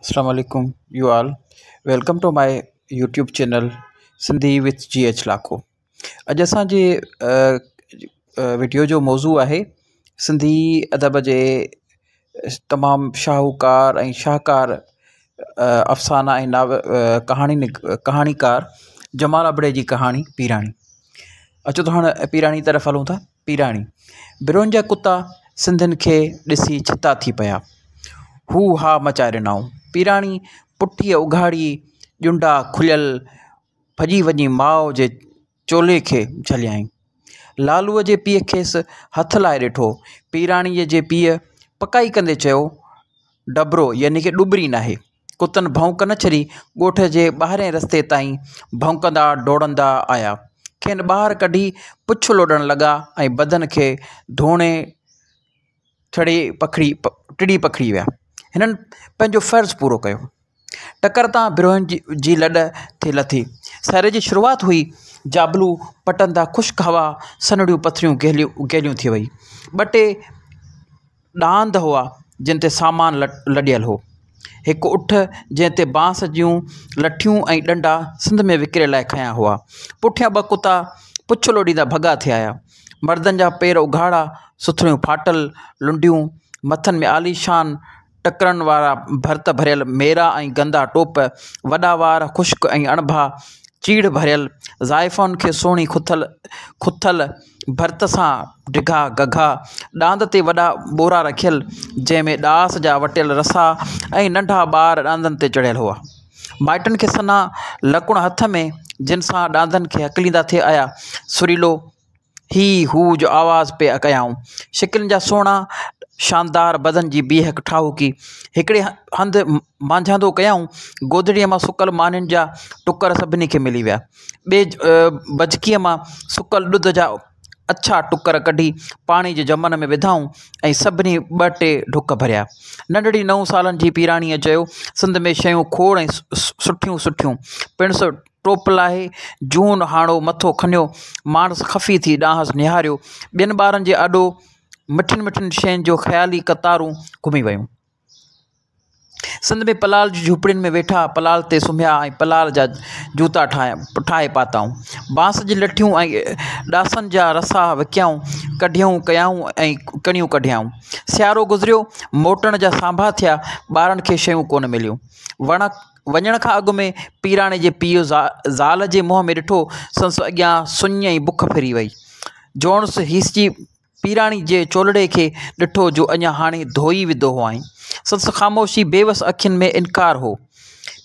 السلام عليڪم you all welcome to my YouTube channel Sindhi with G H Lakho. اڄ اسان جي وڊيو جو موضوع آهي سنڌي ادب جي تمام شاهوڪار ۽ شاهڪار افسانا ۽ ناول ڪهاڻي ڪهاڻيڪار جمال ابڙي جي ڪهاڻي پيراڻي. اچو ته هاڻ پيراڻي طرف هلون ٿا. پيراڻي، بروهين جا ڪتا سنڌين کي ڏسي ڇتا ٿي پيا. هو ها مچائي ڏنائون. پيراڻي پٺيء اگهاڙي، ڄنڊا کليل، ڀڄي وڃي ماء جي چولي کي جهليائين. لالوء جي پيء کيس هٿ لائي ڏٺو. پيراڻيء جي پيء پڪائي ڪندي چيو، ڊٻرو يعني ڪه ڏٻري ناهي. ڪتن ڀؤنڪ نه ڇڏي، ڳوٺ جي ٻاهرئين رستي تائين ڀؤنڪندا ڊوڙندا آيا. کين ٻاهر ڪڍي پڇ لوڏڻ لڳا ۽ بدن کي ڌوڻي ٽڙي پکڙي ٽڙي پکڙي ويا. هنن پنهنجو فرض پورو ڪيو. ٽڪر تان بروهين جي لڏ ٿي لٿي. سياري جي شروعات هئي. جابلو پٽن تان خشڪ هوا سنهڙيون پٿريون گهليون ٿي وئي. ٻه ٽي ڏاند هئا جن تي سامان لڏيل هو. هڪ اٺ جنهن تي بانس جون لٺيون ۽ ڏنڊا سنڌ ۾ وڪري لاء کنيا هئا. پٺيان ٻه ڪتا پڇ لوڏيندا ڀڳا ٿي آيا. مردن جا پير اگهاڙا، سٿڻيون ڦاٽل، لنڊيون، مٿن ۾ عاليشان ٽڪرن وارا ڀرت ڀريل ميرا ۽ گندا ٽوپ، وڏا وار خشڪ ۽ اڻڀا، چيڙهه ڀريل، زائفائن کي سهڻي کٿل کٿل ڀرت سان ڊگها گگها، ڏاند تي وڏا ٻورا رکيل، جنهن ۾ ڏاس جا وٽيل رسا ۽ ننڍا ٻار ڏاندن تي چڙهيل هئا. مائٽن کي سنها لڪڻ هٿ ۾، جن سان ڏاندن کي هڪليندا ٿي آيا. سريلو هي هو جو آواز پئي ڪيائون. شڪلين جا سهڻا، شاندار بدن جي بيهڪ ٺاهوڪي. هڪڙي هنڌ مانجهاندو ڪيائون. گودڙيء مان سڪل مانين جا ٽڪر سڀني کي ملي ويا. ٻئي بجڪيء مان سڪل ڏڌ جا اڇا ٽڪر ڪڍي پاڻي جي جمن ۾ وڌائون ۽ سڀني ٻه ٽي ڍڪ ڀريا. ننڍڙي نو سالن جي پيراڻيء چيو، سنڌ ۾ شيون کوڙ ۽ سٺيون سٺيون. پڻس ٽوپ لاهي جون هاڻو مٿو کنيو. ماڻس خفي ٿي ڏانهس نهاريو. ٻين ٻارن جي آڏو مٺين مٺين شين جو خيالي قطارون گهمي ويون. سنڌ ۾ پلال جي جهوپڙين ۾ ويٺا، پلال تي سمهيا ۽ پلال جا جوتا ٺاهي پاتائون. بانس جي لٺيون ۽ ڏاسن جا رسا وڪيائون، ڪڍيون ڪيائون ۽ ڪڻيون ڪڍيائون. سيارو گذريو، موٽڻ جا سانڀا ٿيا، ٻارن کي شيون ڪونه مليون. وڻ وڃڻ کان اڳ ۾ پيراڻي جي پيء زال جي منهن ۾ ڏٺو، سندس اڳيان سڃ ۽ بک ڦري وئي. جوڻس هيسجي پيراڻي جي چولڙي کي ڏٺو جو اڃا هاڻي ڌوئي وڌو هئائين. سندس خاموشي بيوس اکين ۾ انڪار هو.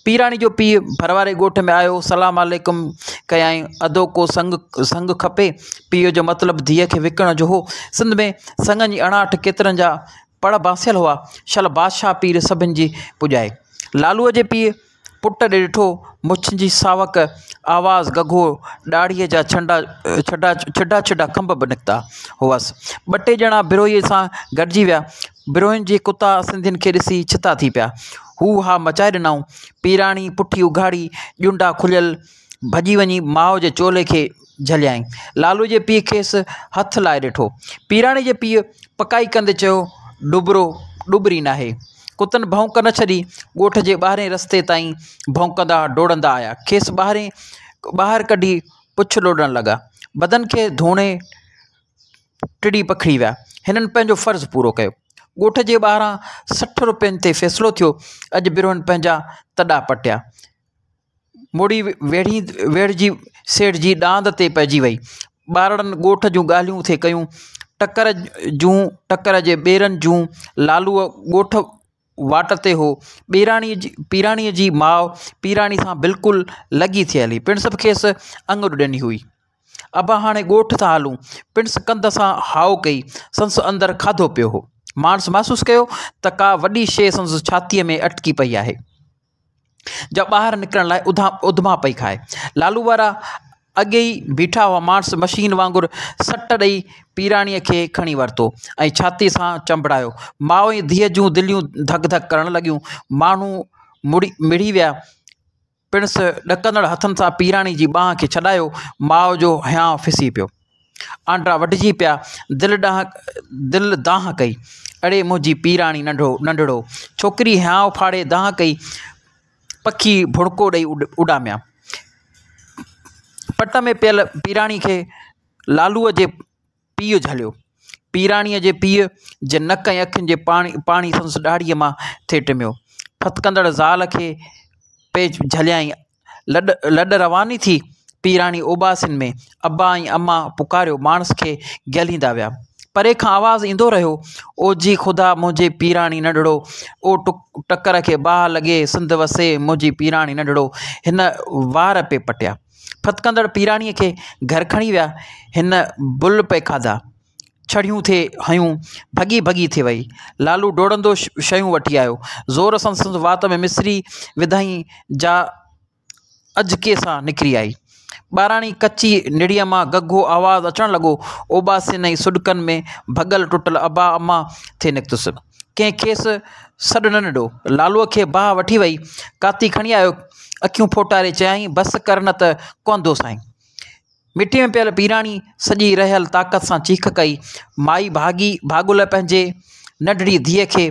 پيراڻي جو پيء ڀرواري ڳوٺ ۾ آيو. سلام عليڪم ڪيائين. ادو ڪو سڱ سڱ کپي. پيء جو مطلب ڌيء کي وڪڻڻ جو هو. سنڌ ۾ سڱن جي اڻاٺ ڪيترن جا پڙ باسيل هئا. شل بادشاهه پير سڀن جي پڄائي. لالوء جي پيء پٽ ڏي ڏٺو، مڇن جي ساوڪ، آواز گگهو، ڏاڙهيء جا ڇنڊا ڇڊا ڇڊا ڇڊا کنڀ به نڪتا هئس. ٻه ٽي ڄڻا بروهيء سان گڏجي ويا. بروهين جي ڪتا سنڌين کي ڏسي ڇتا ٿي پيا. هو ها مچائي ڏنائون. پيراڻي پٺي اگهاڙي، ڄنڊا کليل، ڀڄي وڃي ماء جي چولي کي جهليائين. لالو جي پيء کيس هٿ لائي ڏٺو. پيراڻي جي پيء پڪائي ڪندي چيو، ڏٻرو ڏٻري ناهي. ڪتن ڀؤنڪ نه ڇڏي. ڳوٺ جي ٻاهرئين رستي تائين ڀؤنڪندا ڊوڙندا آيا. کيس ٻاهرين ٻاهر ڪڍي پڇ لوڏڻ لڳا. بدن کي ڌوڻي ٽڙي پکڙي ويا. هنن پنهنجو فرض پورو ڪيو. ڳوٺ جي ٻاهران 60 روپين تي فيصلو ٿيو. اڄ بروهن پنهنجا تڏا پٽيا. مڙي ويڙهي ويڙهجي سيڙجي ڏاند تي پئجي وئي. ٻارڙن ڳوٺ جون ڳالهيون ٿي ڪيون. ٽڪر جون ٽڪر جي ٻيرن جون. لالوء ڳوٺ واٽ تي هو. ٻيراڻي پيراڻيء جي ماء پيراڻي سان بلڪل لڳي ٿي هلي. پڻس به کيس اڱر ڏني هئي. ابا هاڻي ڳوٺ ٿا هلون. پڻس ڪنڌ سان هائو ڪئي. سندس اندر کاڌو پيو هو. ماڻس محسوس ڪيو ته ڪا وڏي شيء سندس ڇاتيء ۾ اٽڪي پئي آهي. جا ٻاهر نڪرڻ لاء اڌما پئي کائي. لالو وارا اڳي ئي بيٺا هئا. ماڻس مشين وانگر سٽ ڏئي پيراڻيء کي کڻي ورتو ۽ ڇاتيء سان چنبڙايو. ماء ۽ ڌيء جون دليون ڌڪ ڌڪ ڪرڻ لڳيون. ماڻهو مڙي ويا. پڻس ڏڪندڙ هٿن سان پيراڻي جي ٻانهن کي ڇڏايو. ماء جو هيانء ڦسي پيو. آنڊا وڍجي پيا. دل دانهن ڪئي. اڙي منهنجي پيراڻي ننڍو ننڍڙو. ڇوڪري هيانء ڦاڙي دانهن ڪئي. پکي ڀڻڪو ڏئي اڏاميا. پٽ ۾ پيل پيراڻي کي لالوء جي پيء جهليو. پيراڻيء جي پيء جي نڪ ۽ اکين جي پاڻي پاڻي سندس ڏاڙهيء مان ٿي ٽميو. ڦٿڪندڙ زال کي پئي جهليائين. لڏ لڏ رواني ٿي. پيراڻي اوٻاسين ۾ ابا ۽ اما پڪاريو ماڻس کي گهليندا ويا. پري کان آواز ايندو رهيو، او جي خدا منهنجي پيراڻي ننڍڙو، او ٽڪر کي باهه لڳي سنڌ وسي منهنجي پيراڻي ننڍڙو. هن وار پئي پٽيا. ڦٿڪندڙ پيراڻيء کي گهر کڻي ويا. هن بل پئي کاڌا. ڇڙهيون ٿي هنيون. ڀڳي ڀڳي ٿي وئي. لالو ڊوڙندو شيون وٺي آيو. زور سان سندس وات ۾ مصري وڌائين جا اجهڪي سان نڪري آئي. ٻاراڻي ڪچي نڙيء مان گگهو آواز اچڻ لڳو. اوٻاسين ۽ سڏڪن ۾ ڀڳل ٽٽل ابا اما ٿي نڪتس. ڪنهن کيس سڏ نه ڏنو. لالوء کي باهه وٺي وئي. ڪاتي کڻي آيو. اکيون ڦوٽاري چيائين، بس ڪر نه ته ڪهندوسانء. مٽيء ۾ پيل پيراڻي سڄي رهيل طاقت سان چيخ ڪئي. مائي ڀاڳي ڀاڳل پنهنجي ننڍڙي ڌيء کي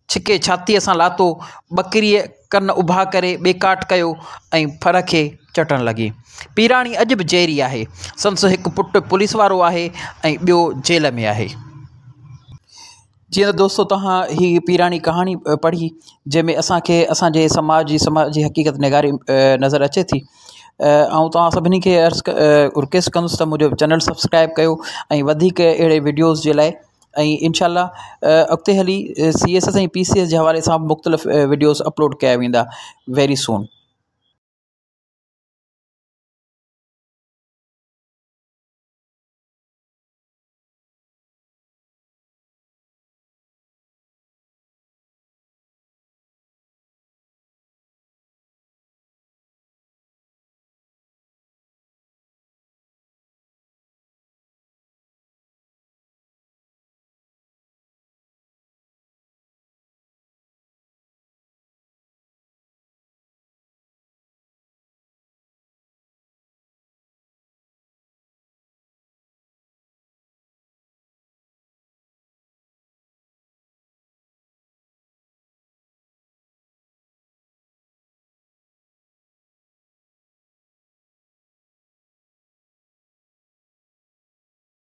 ڇڪي ڇاتيء سان لاتو. ٻڪريء ڪن اڀا ڪري ٻيڪاٽ ڪيو ۽ ڦر کي چٽڻ لڳي. پيراڻي اڄ به جيئري آهي. سندس هڪ پٽ پوليس وارو آهي ۽ ٻيو جيل ۾ آهي. جيئن ته دوستو توهان هي پيراڻي ڪهاڻي پڙهي جنهن ۾ اسان کي اسان جي سماج جي سماجي حقيقت نگاري نظر اچي ٿي. آئون توهان سڀني کي عرض رڪويسٽ ڪندس ته منهنجو چينل سبسڪرائب ڪيو ۽ وڌيڪ اهڙي وڊيوز جي لاء ۽ انشاء الله اڳتي هلي C S S ۽ P C S جي حوالي سان مختلف وڊيوز اپلوڊ ڪيا ويندا ويري سون.